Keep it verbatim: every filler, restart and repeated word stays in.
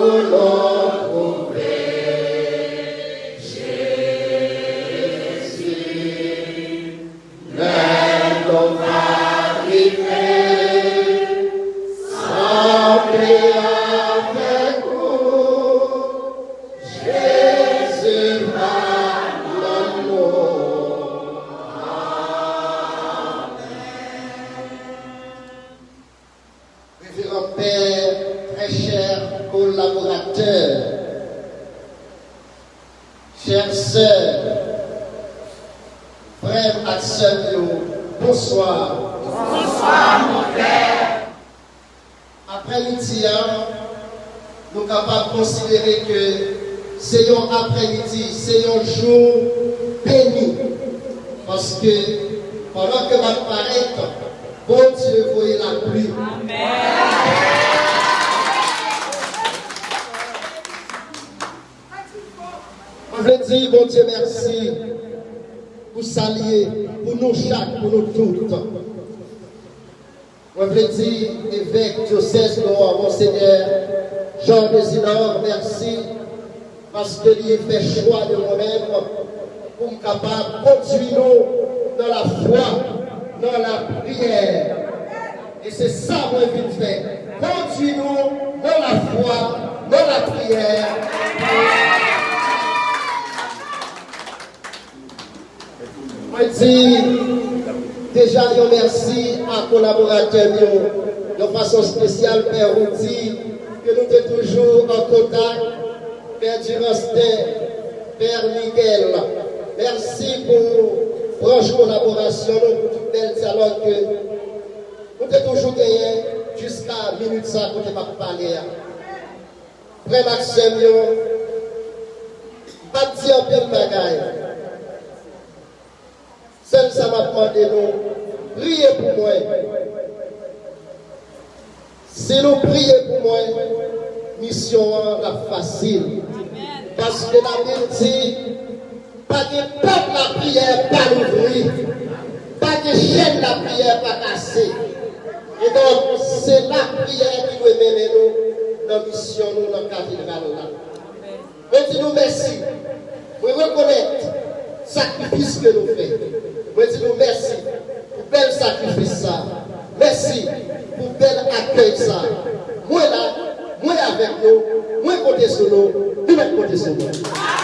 nou twouve Jezi, lè nou va rive sanble avèk ou, Jezi va nan nou. Amèn. Révérend Père, très cher collaborateur, chères sœurs, frères ak sè m yo, bonsoir. Bonsoir, mon père. Aprèmidi a, nou kapab konsidere ke se yon aprèmidi, se yon jou beni. Paske, pandan ke m ap parèt, Bondye voye lapli. Amèn. Mwen vle di Bondye mèsi pou sa l ye, pou nou chak, pou nou tout. Mwen vle di evèk dyosèz nou an, Monsenyè Jean Désilor, mèsi, paske li fè chwa de mwen menm pou m kapab kondui nou nan lafwa, nan lapriyè. E se sa mwen vin fè, kondui nou nan lafwa, nan lapriyè. Mwen di deja yon mèsi a kolaboratè m yo, yon fason espesyal Pè Roudy, ke nou te toujou an kontak, Pè Durasten, Pè Miguel. Mèsi pou franch kolaborasyon nou, pou tout bèl dyalòg ke nou te toujou genyen jiska minit sa kote m ap pale a. Frè m ak sè m yo, m p ap di anpil bagay. Sèl sa m ap mande nou, priye pou mwen. Si nou priye pou mwen, misyon an l ap fasil. Paske Labib di, pa gen pòt lapriyè pa louvri, pa gen chèn lapriyè pa kase. Kidonk, se lapriyè ki dwe mennen nou nan misyon nou nan katedral la. Mwen di nou mèsi. Mwen rekonèt sakrifis ke nou fè. Mwen di nou mèsi pou bèl sakrifis sa. Mèsi pou bèl akèy sa. Mwen la, mwen avèk nou, mwen konte sou nou, nou mèt konte sou mwen.